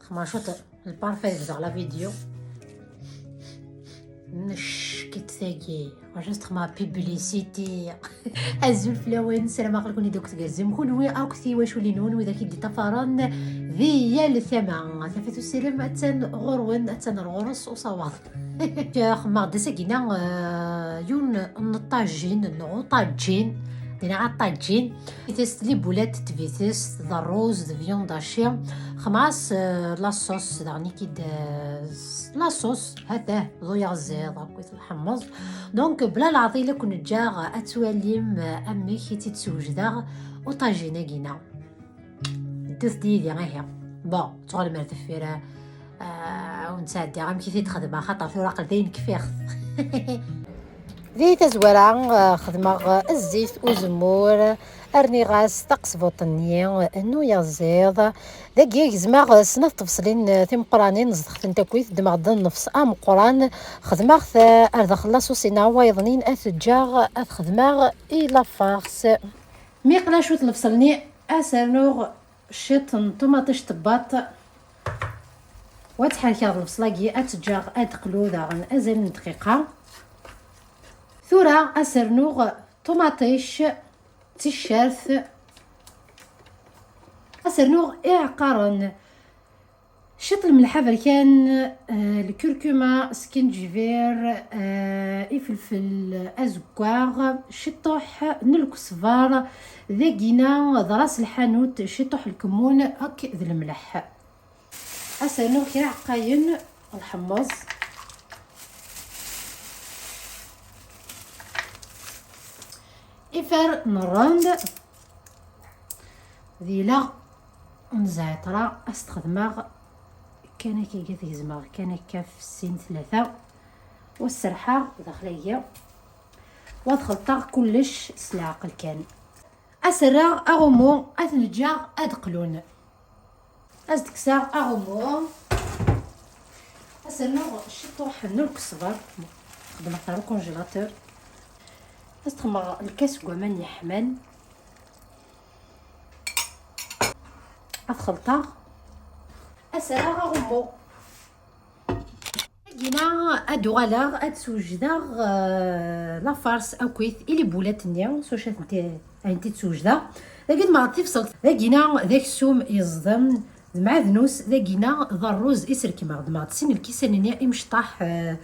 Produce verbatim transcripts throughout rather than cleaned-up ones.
Xma cwiṭ lparfait deg la vidéo. Nec kit tagi. Wacu s-texma publicité. Azul fell-awen, ssarameɣ aql-iken-id akk tgerrzem, kunwi akk tiwaculin-nwen, widak i d-iṭṭafaren di yal tama. Tafat usirim attan ɣur-wen, attan ɣur-s usawaḍ. Xemmeɣ-d ass-agi-na, euh, yiwen n ṭajin, neɣ uṭajin, dinna aṭajin. Tibetest, les boulettes de tibetest, d rruz, d viande hachée. Xemmeɣ-as, euh, la sauce, daɣen i k-id, euh, la sauce, ha-t-ah, d uyaziḍ, akkit lḥemmeẓ. Donc, bla leɛḍil, ad ken-ǧǧeɣ ad twalim, euh, amek i tt-id-swejdeɣ uṭajin-agi-na. Ddut-d yid-i, ihi. Bon, ttɣalem ar deffir, ah, ur nettɛeddi amek i t-id-xedmeɣ, xaṭer tura aql dayen kfiɣ-t. Di tazwara, ah, xedmeɣ, ah, zzit uzemmur, rniɣ-as taqesbuṭ-nni n uyaziḍ. Dagi gezmeɣ, ah, snat tebṣlin, ah, timeqqranin, zedɣeɣ-tent akkit, ddmeɣ-d nnefs ameqqran, xedmeɣ-t, ah, ar daxel laṣuṣina, wayeḍnin ad t-ǧǧeɣ ad t-xedmeɣ i la farce. Mi yeqla cwiṭ lebṣel-nni, ad s-rnuɣ ciṭ n ṭumaṭic tebbaṭ, wa ttḥerkeɣ lebṣel-agi, ad t-ǧǧeɣ ad d-teqlu daɣen azal n dqiqa. Tura ad s-rnuɣ ṭumaṭic, ticcert, ad s-rnuɣ iɛeqqaren. Ciṭ lemleḥ aberkan, eh, lkurkuma, skenǧbir, eh, ifelfel azeggaɣ, ciṭuḥ n lkesber, dagina d ras lḥanut, ciṭuḥ lkemmun akked lemleḥ. Ad s-rnuɣ kra ɛeqqayen, lḥemmeẓ, ifer n rrand, d ilaɣ n zɛiṭra, ad s-t-xedmeɣ kan akka, ad t-gezmeɣ kan akka f sin tlata, wa s-serḥeɣ daxel-agi, wa ad xelṭeɣ kullec s leɛqel kan. Ad s-rreɣ aɣummu, ad ten-ǧǧeɣ ad qlun. Ad s-d-kkseɣ aɣummu, ad s-rnuɣ ciṭuḥ n lkesber, xedmeɣ-t ɣer ukunjilatur, ad s-d-xemmeɣ lkas n waman yeḥman, ad xelṭeɣ, ad s-rreɣ aɣummu. Dagina ad d-uɣaleɣ ad d-swejdeɣ, euh, la farce akkit i les boulettes-nni, s wacu ad tent-, ad tent-id-swejdeɣ. Dagi ddmeɣ-d tibṣelt, dagina d aksum yeẓden, d mɛadnus, dagina d rruz i srekmeɣ. Ddmeɣ-d sin lkisan-nni imecṭaḥ, euh,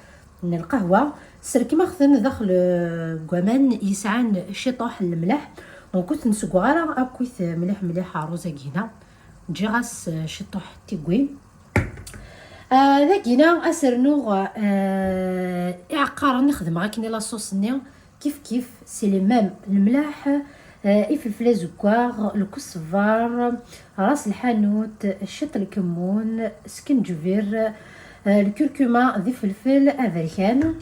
n lqahwa, srekmeɣ-ten daxel, euh, n waman yesɛan ciṭuḥ n lemleḥ. Donc ur ten-seggeɣ ara akkit mliḥ mliḥ rruz-agina. Ǧǧiɣ-as, euh, ciṭuḥ n tigwi. Ah, dagina ad s-rnuɣ, ah, iɛeqqaren i xedmeɣ akken i la sauce-nni, kif kif, c'est les mêmes, lemlaḥ, ah, ifelfel azeggaɣ, lkesber, ras lḥanut, ciṭ lkemmun, skenǧbir, ah, lkurkuma d ifelfel aberkan.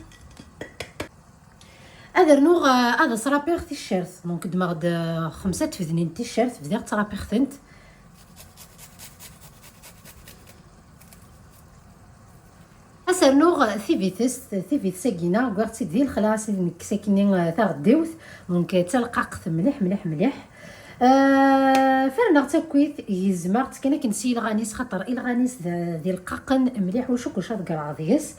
Ad rnuɣ, ah, ad as-rapiɣ ticcert. Donc, ddmeɣ-d, ah, xemsa tfednin n ticcert, bdiɣ ttṛapiɣ-tent. Ad s-rnuɣ tibitest, tibitest-agi-na, wwiɣ-tt-id di lexla, ad s-nekkes akkenni, ah, taɣeddiwt. Donc, d talqaqt mliḥ, mliḥ, mliḥ. Ah, ferneɣ-tt akkit, gezmeɣ-tt kan akken s yilɣan-is, xaṭer ilɣan-is d, d ilqaqen mliḥ, ur cukkeɣ ad gerɣeɣ deg-s.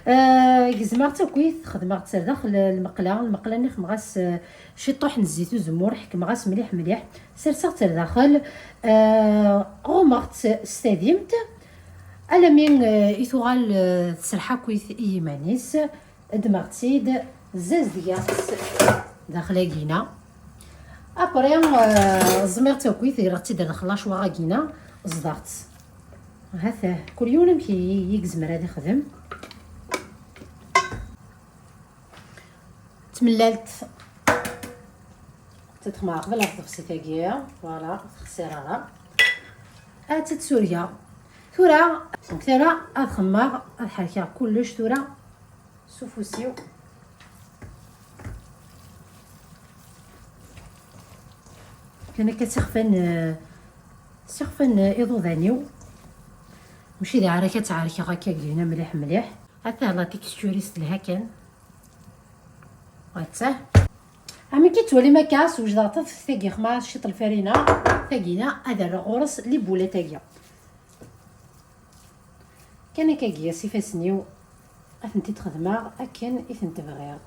Ah, gezmeɣ-tt akkit, xedmeɣ-tt ar daxel lmeqla, lmeqla-nni xemɣ-as, ah, ciṭuḥ n zzit uzemmur, ḥekmeɣ-as mliḥ mliḥ, serseɣ-tt ar daxel, ah, ɣumeɣ-tt s tadimt, alami, ah, i tuɣal, ah, tserreḥ akkit i yiman-is, ddmeɣ-tt-id, zzazdgeɣ-tt daxel-agi-na. Après, ah, ẓmiɣ-tt akkit, greɣ-tt-id ar daxel lacwaɣ-agi-na, ẓḍeɣ-tt. Hat, kul yiwen amek i, i yezmer ad ixdem. Tmellalt. Ad tt-xemmeɣ qbel ɣef tebṣelt-agi. Voilà, ur texsir ara. Ad tt-surgeɣ. Tura, tura ad xemmeɣ, ad ḥerkeɣ kullec tura s ufus-iw. Kan akka ssixfan, eh, ssixfan, eh, iḍudan-iw. Mačči d aɛrak ad tt-ɛerkeɣ akka gina mliḥ mliḥ. Atah la texture-is telha kan. Attah. Amek i tettwalim akka, swejdeɣ taḍeffut-agi, xemɣ-as ciṭ lfarina, tagina ad rreɣ ɣur-s les boulettes-agi. Kan akkagi s ifassen-iw, ad tent-id-xedmeɣ akken i tent-bɣiɣ.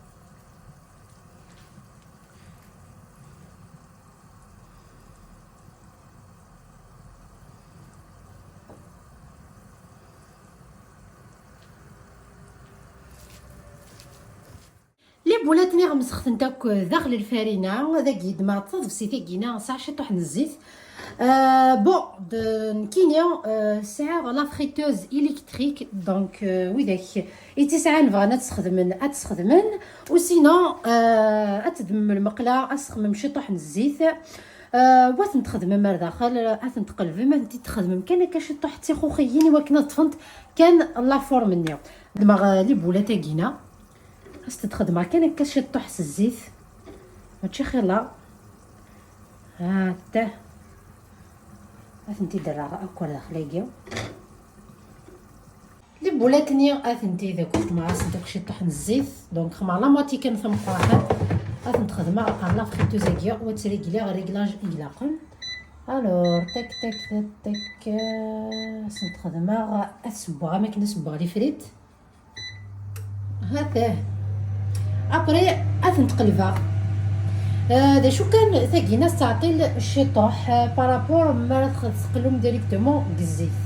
Les boulettes-nni ɣemseɣ-tent akk daxel lfarina, dagi ddmeɣ-d tadebsit-agi-na, tesɛa ciṭuḥ n zzit. Euh, bon, d-, nekkini, euh, sɛiɣ la friteuse électrique, donc, euh, widak i tt-isɛan bɣan ad tt-sxedmen, ad tt-sxedmen, ou sinon, euh, ad teddmem lmeqla, ad tesxedmem ciṭuḥ n zzit. Euh, wa tent-txedmem ar daxel, ad tent-tqelbem, ad tent-id-txedmem kan akka ciṭuḥ d tixuxiyin i wakken ad ṭṭfent kan la forme-nni. Xedmeɣ, euh, les boulettes-agi-na. As-t-xedmeɣ kan akka ciṭṭuḥ s zzit, mačči xilla. Ha-t-ah. Ad tent-id-rreɣ akk ar daxel-agi. Les boulettes-nni ad tent-id akk xedmeɣ-asent akk ciṭṭuḥ n zzit. Donc xedmeɣ la moitié kan tameqqrant. Ad tent-xedmeɣ ɣer la friteuse-agi, u ad tt-régliɣ réglage i ilaqen. Alors, tac, tac, tac, tac, euh, ad tent-xedmeɣ, ad ssewweɣ am akken ad ssewweɣ les frites. Ha-t-ah. Après, ad tent-qelbeɣ. Euh, d acu kan, tagina tettɛeṭṭil ciṭuḥ, euh, par rapport mi ara tx-, teqlum directement deg zzit.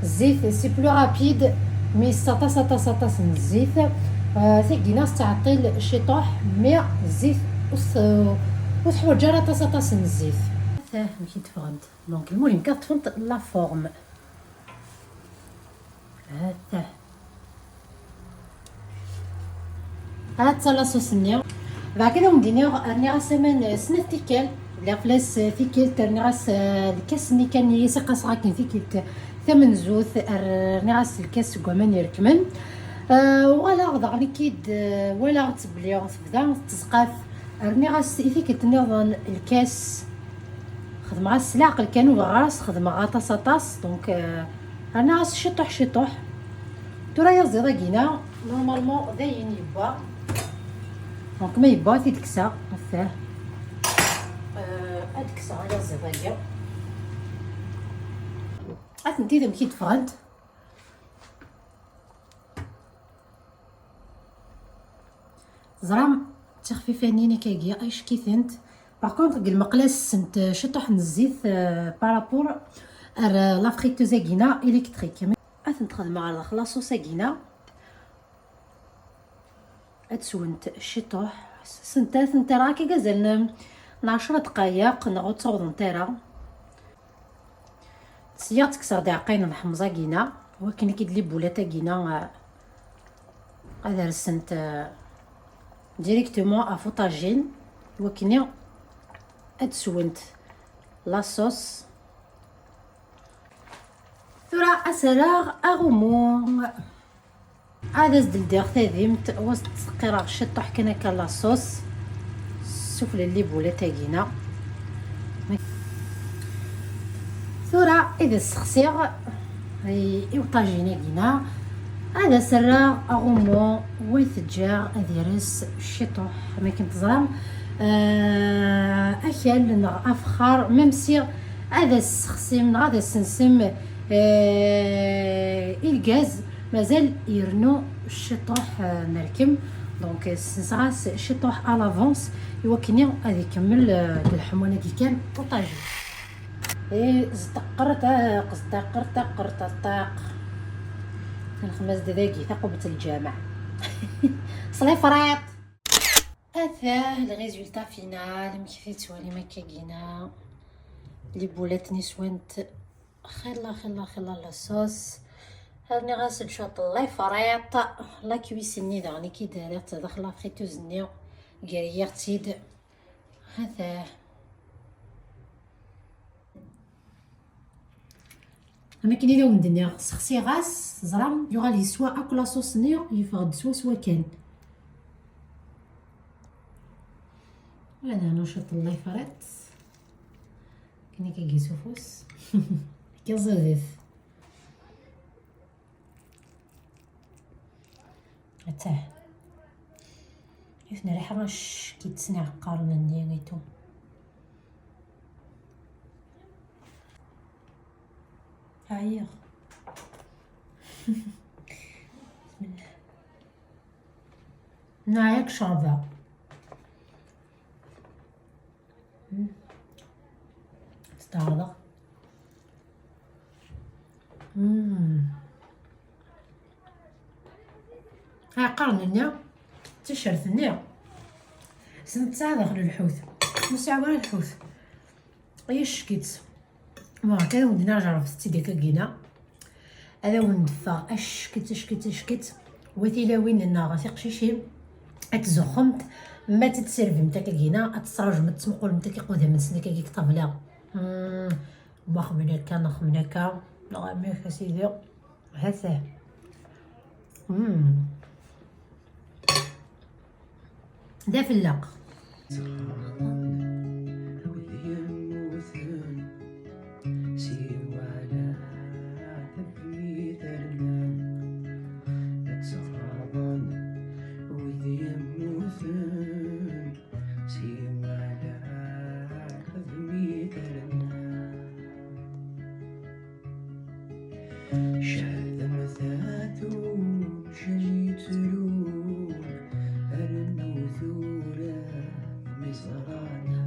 Zzit, c'est plus rapide, mais s aṭas, aṭas, aṭas n zzit. Euh, tagina tettɛeṭṭil ciṭuḥ, mais zzit ur s-, ur teḥwaǧ ara aṭas, aṭas n zzit. Ha-t-ah, amek i d-ffɣent. Donc, lmuhim kan ṭṭfent la forme. Ha-t-ah. Ha-tt-a la sauce-nni. Beɛd kan ad wen-d-iniɣ, rniɣ-as aman, eh, snat tikkal. Lliɣ fell-as, eh, tikkelt, rniɣ-as, eh, lkas-nni kan i as-iqaseɣ akken tikkelt tamenzut, r-, rniɣ-as lkas seg waman irekmen. Eh, uɣaleɣ daɣen-ik-id, eh, walaɣ-tt belli tebda tettezqaf. Rniɣ-as i tikkelt nniḍen lkas. Xedmeɣ-as s leɛqel kan, ur bɣiɣ ara as-xedmeɣ aṭas aṭas, donc, euh, rniɣ-as ciṭuḥ ciṭuḥ. Tura ayaziḍ-agi-na, normalement d ayen yewwa. Donc ma yewwa ad t-id-kkseɣ, ɣef-, euh, ad kkseɣ ayaziḍ-agi. Atenti d amek i d-ffɣent. Teẓram, d tixfifanin akkagi, ay ccek-itent. Par contre, deg lmeqla ssent ciṭuḥ n zzit, euh, par rapport ar, euh, la friteuse-agi-na électrique. Ad tent-xedmeɣ ɣer daxel la sauce-agi-na. Ad swent ciṭuḥ. Ssent, ad tent-rreɣ akka azal n, n ɛecra dqayeq, neɣ ur ttawḍent ara. Sya ttekkseɣ-d iɛeqqayen n ḥemẓ-agi-na, wakken i d-, les boulettes-agi-na, eh, ad rsent, eh, directement ɣef uṭajin, wakken ad swent la sauce. Tura ad s-rreɣ aɣummu. Ad as-d-ldiɣ tadimt, u ad as-d-ttseqqireɣ ciṭuḥ kan akka la sauce sufella n les boulettes-agi-na. Tura ad as-ssexsiɣ i, i uṭajin-agi-na. Ad as-rreɣ aɣummu, u ad t-ǧǧeɣ ad ires ciṭuḥ, am akken teẓram. Euh, akal neɣ afexxar, même si ad as-ssexsim neɣ ad as-sensem, euh, i lgaz, mazal irennu ciṭuḥ, euh, merkem. Donc, euh, ssenseɣ-as ciṭuḥ à l'avance, i wakken ad ikemmel, euh, deg leḥmam-agi kan uṭajin. Eh, zṭeqqer ṭaq, zṭeqqer ṭaq, ṭaq. Nxemmem-as-d dagi, taqubbet n lǧameɛ. Ṣlifrat! Atah le résultat final, amek i t-tettwalim akkagina. Les boulettes-nni swant xilla, xilla, xilla la sauce. Rniɣ-as-d cwiṭ n la frites. La cuisse-nni daɣen i k-id-rriɣ daxel la friteuse-nni. Geriɣ-tt-id. Atah. Am akken i d awen-d-nniɣ, sexsiɣ-as, teẓram, yuɣal yeswa akk la sauce-nni, yeffeɣ-d swaswa kan. Ad nernu cwiṭ n la frites. Akken akka s ufus. Akka ẓidet. Attah. Yiwet n rriḥa acki ttesniɣ qqaren-nni i tum. Ɛyiɣ. Neɛya deg ccerba. Steɛrdeɣ. Mm. Qqaren-nni d ticcert-nni s netta daxel lḥut, ur sɛiɣ ara lḥut. Ay ack-itt. Bon, akka ad awen-d-iniɣ, jerrbet-tt-id akka gina. Ad awen-d-teffeɣ ack-itt, ack-itt, ack-itt. Wa tilawin-nneɣ tiqcicin, ad tzuxxemt, ma ad tt-id-tserbimt akka gina, ad tettṛajumt ad tettmuqulemt akka iqudam-nsen akka deg ṭṭabla. Hmm, ma xemmen akka, neɣ xemmen akka, neɣ amek a sidi. Hata. Hmm. D afelleq. Ttɣaḍen wid yemmuten, siwa leɛtab mi ternan. Ttɣaḍen wid yemmuten, siwa leɛtab mi ternan. Cehdemt a tunjin yettrun, rnu tura tmiẓrana.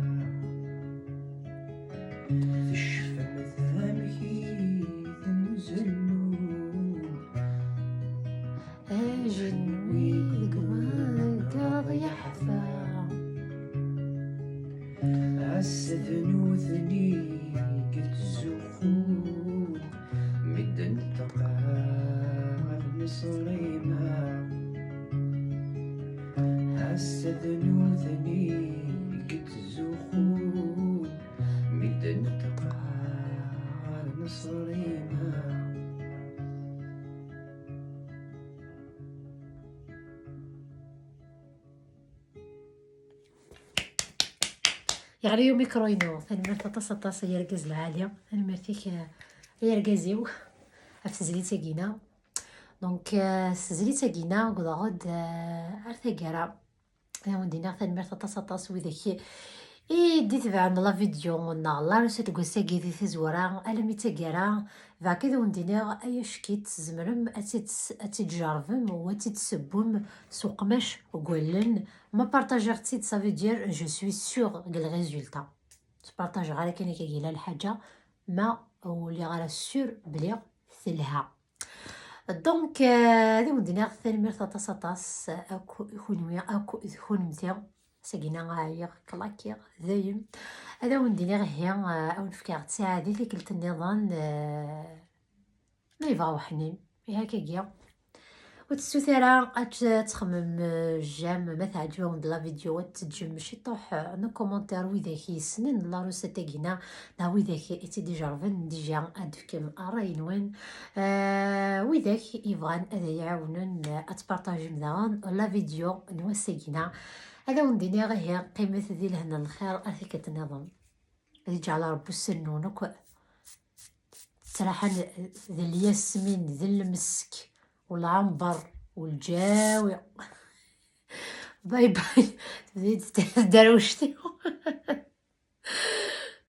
Tecfamt amek i ten-zellun. Ajenwi deg umagaḍ yeḥfa. Ass d nutni i yettzuxxun, mi d-neṭṭqeɣ ɣer Neṣrima. Ass d nutni i yettzuxxun, mi d-neṭṭqeɣ ɣer Neṣrima. Yeɣli umikru-inu. Tanemmirt aṭas, aṭas, ay argaz lɛali. Tanemmirt-ik, eh, ay argaz-iw, ɣef tezlit-agi-ina. Donc, eh, s tezlit-agi-ina, wwḍeɣ-d, eh, ar taggara. Ad awen-d-iniɣ tanemmirt aṭas, aṭas, widak i d-itebɛen la vidéo neɣ la recette deg wass-agi di tazwara, almi d taggara. Bɛak ad awen-d-iniɣ, ay ack-itt, tzemrem ad tt-id-, ad tt-id-tjerrbem u ad tt-id-tessewwem s uqmac n wallen. Ma partajiɣ-tt-id, ça veut dire je suis sûr deg le résultat. Ur tt-partajeɣ ara kan akka, yella lḥaǧa, ma ur lliɣ ara sûr belli telha. Donc, euh, ad awen-d-iniɣ tanemmirt aṭas, aṭas akk i kunwi, akk d kunemti. Ass-agi-ina ɛyiɣ, klakiɣ, dayem. Ad awen-d-iniɣ ihi, eh, ad awen-fkeɣ ttaɛa di tikkelt nniḍen, eh, ma yebɣa uḥnin. Ihi akkagi. Ur tessut ara ad t-, ad txemmem, eh, j'aime, ma teɛǧeb-awen-d la vidéo, ad teǧǧem ciṭuḥ, eh, n commentaire, widak yessnen la recette-agi-ina, neɣ widak i tt-id-ijerrben déjà, ad d-tefkem ṛṛay-nwen. Eh, widak yebɣan ad iyi-ɛawnen, eh, ad tpartajem daɣen la vidéo n wass-agi-ina. Ad awen-d-iniɣ ihi, qqimet di lehna n lxir ar tikkelt nniḍen. Ad iǧɛel Ṛebbi ussan-nwen akk ttraḥan d lyasmin, d lmesk, u lɛember, u lǧawi. Bye bye. Tebda-d tderwect-iw.